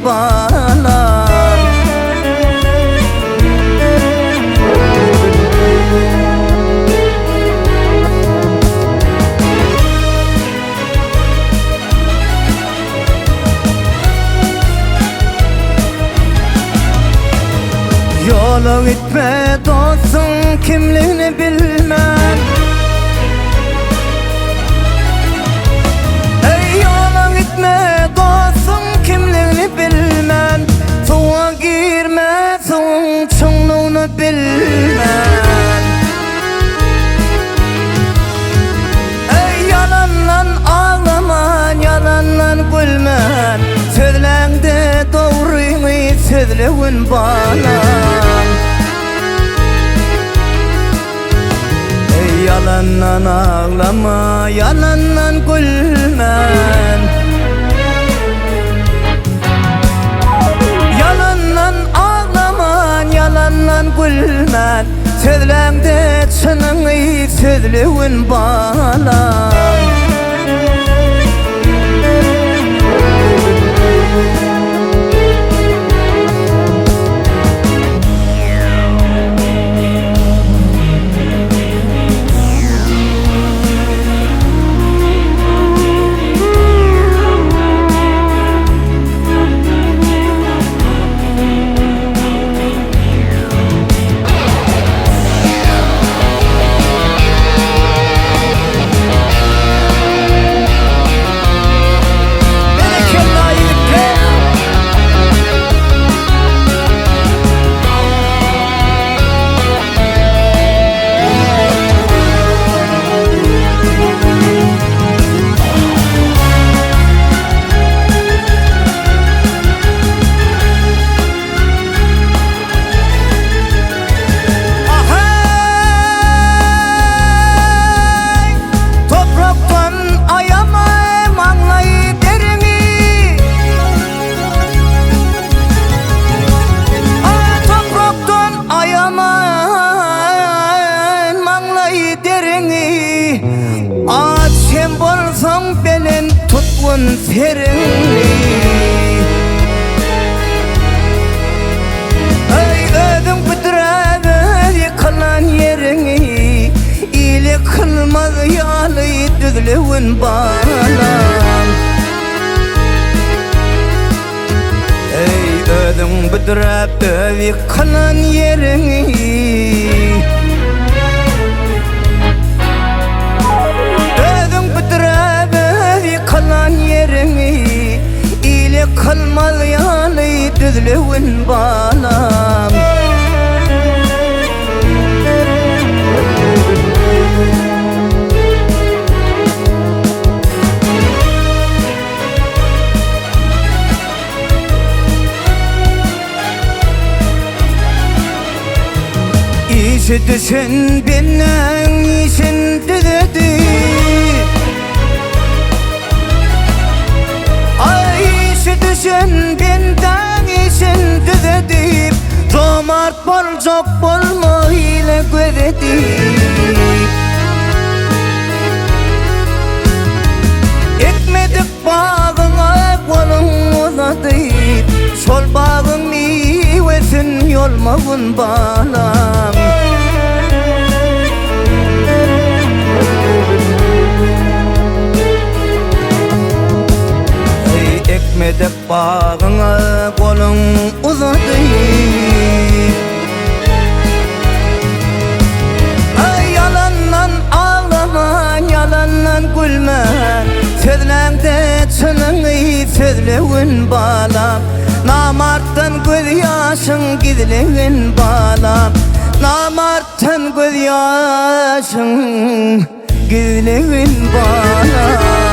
balam. Ýola gitme dostuň kimligini bilmän. Eý ýola gitme dostuň kimligini bilmän. Suwa girme suwuň çuňlugyny bilmän. Eý ýalandan aglaman ýalandan gülmän Sözläňde dogryňy sözlegin balam Eý ýalandan aglama ýalandan gülmän Ýalandan aglaman ýalandan gülmän Sözläňde çynyňy sözlegin balam. Berekella ýigitler! Aheý! Toprakdan aýama maňlaý deriňi. Ah, toprakdan aýama maňlaý deriňi. Aç hem bolsaň belent tutgun seriňi. Eý, özüň büdräp öz ýykylan ýeriňi, Il ýykylmaz ýaly düzlegin balam. Eý, özüň büdräp öz ýykylan ýeriňi. Özüň büdräp öz ýykylan ýeriňi, Il ýykylmaz ýaly düzlegin balam. Işe düşen bendäň işin düzedip Aý işe düşen bendäň işin düzedip Jomart boljak bolma hile göz edip Ekmedik Bagyňa goluň uzadyp, şol bagyň miwesin ýolmagyn balam. Eý, ekmedik bagyňa goluň uzadyp. Aý, ýalandan aglaman, ýalandan gülmän, Sözläňde çynyňy sözlegin balam. Namartdan gözýaşyň gizlegin balam. Namartdan gözýaşyň gizlegin balam.